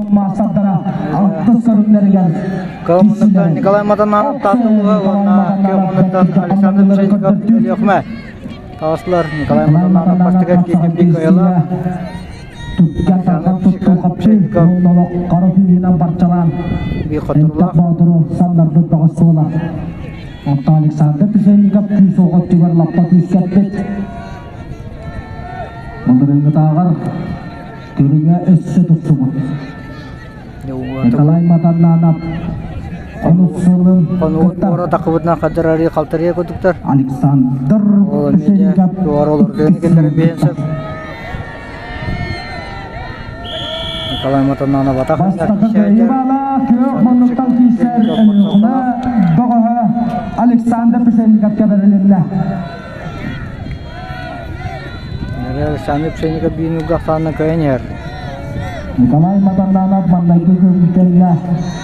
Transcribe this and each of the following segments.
спорт маастардара алтыс көрүҥнэригэр Кылмыттан Николай Матананов Таатылыга уонна Кыаммыныттан Александр Пшенников Өлүөхүмэ таҕыстылар. Николай Матананов бастакы эргииргэ биир кыайыылаах. Түгэн тарҕан туттуу хапчы олох хара күүһүнэн барчалаан Биир Элбэх хотторуулаах. боотуру самнарбыт бөҕөс суола. Онтон Александр Пшенников күүс оҕо өттүгэр лаппа күүскэппит. Былырыыҥҥытааҕар көрүҥэ өссө тупсубут. Николай Матаннанов онус сылын Хонугун кытта туора тахыбытынан хадырарыы халтарыйа курдуктар. Александр Ол эмиэ дьэ Пшенников туора олордугун иккис киллэрэн сылын биһиэн кытта. сөп. Николай Матаннанов атах Бастакы кыайыылаах күөх муннуктан киирсэр Өлүөхүмэ бөҕөһө Александр Пшенников кэбэрилиннэ. Александр Пшенников биир ньурга ахсаанынан кыайан иһэр. Николай Матаннанов маҥнайгы кэллэ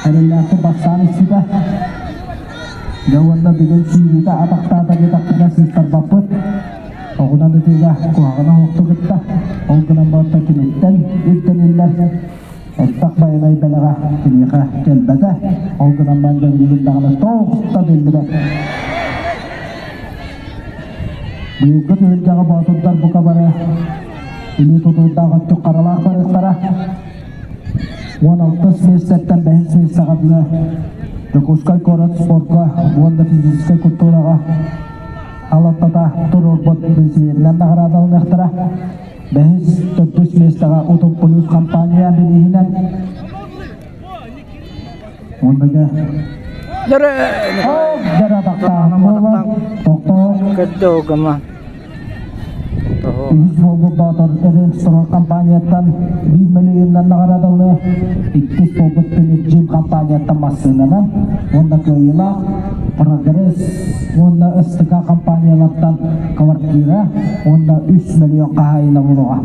эрэллээхтик бастаан испитэ. Дьэ уонна бүгүн сүүрүүтэ атахтаата диэтэхпинэ сыыстарбаппыт. Оҕунан ытыыга куһаҕана оһохто кытта, ол гынан баран киниттэн ирдэниллэр элбэх байанай бэлэҕэ киниэхэ кэлбэтэ. Ол гынан баран дьэ даҕаны туох да биллибэт. Быйылгы түһүлгэҕэ боотурдар бука бары илии тутуурдаах өттүк харалаах барыахтара. 16 миэстэттэн бэһис миэстэҕэ дылы Дьокуускай куорат спорка уонна физическэй культураҕа алаттата туруорбут бириисибиэринэн наҕараадаланыахтара. Бэһис, төрдүс миэстэҕэ Утум Плюс компания бирииһинэн уонна дьэ Дөрө дөрө атахтааһын буолла. Тохтоо. Көрдө огама. Үһүс буолбут Боотур Эрелстрой компанияттан 1 мөлүйүөннэн наҕараадалыа, иккис буолбут Пилипджим компанияттан массыынанан уонна кыайыылаах Прогресс уонна СТК компаниялартан квартира уонна 3 мөлүйүөн хаһаайына буолуоҕа.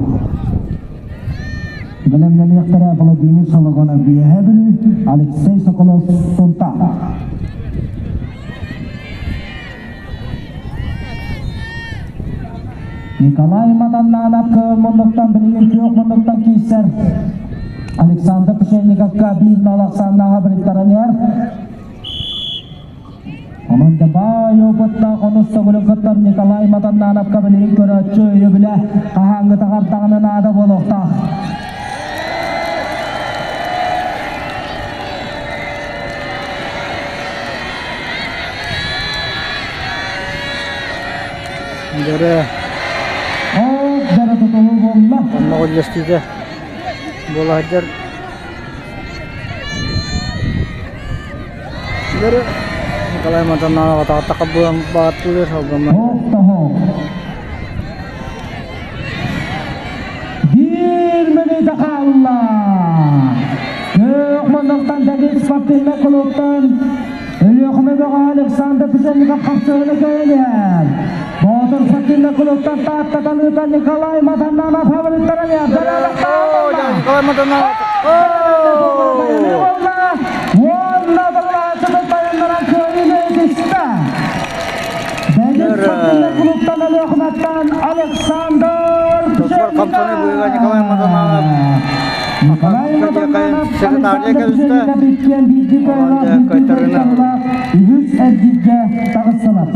Бэлэмнэниэхтэрэ Владимир Сологонов Үөһээ Бүлүү, Алексей Соколов Сунтаар. Николай Матаннанов муннуктан билигин күөх муннуктан киирсэр. Александр Пшенниковка биир нол ахсааннааҕа бриттаранер. Онон да баай опыттаах онус төгүлүн кыттар Николай Матаннановка билигин көрөөччү өйөбүлэ хаһааҥҥытаҕар даҕаны наада буолуохтаах. Дөрө. Ол дөрө тутулуу буолла. Онно үллэстиитэ буола сылдьар. Дөрө Николай Матаннанов атаҕаттахха буолан баҕаттыыр салгыммат. Тоһо. Биир мүнүүтэ хаалла. Күөх муннуктан Дэгит спортивнай клубтан Өлүөхүмэ бөҕө Александр Пшенников хапсыһыны кэйэлиһэр. Боотур спортивнай клубтан Таатта талыыта Николай Матаннанов фавориттара Николай Матаннанов. Уонна далаачыбыт байаннаран кыайыыны этистэ. Дэгит спортивнай клубтан Өлүөхүмэттэн Александр Топпор хамсаны быыга Николай Матананов. Николай Матананов Александр Пшенников иккиэн биирдии кыайыылаах, үһүс эргииргэ таҕыстылар.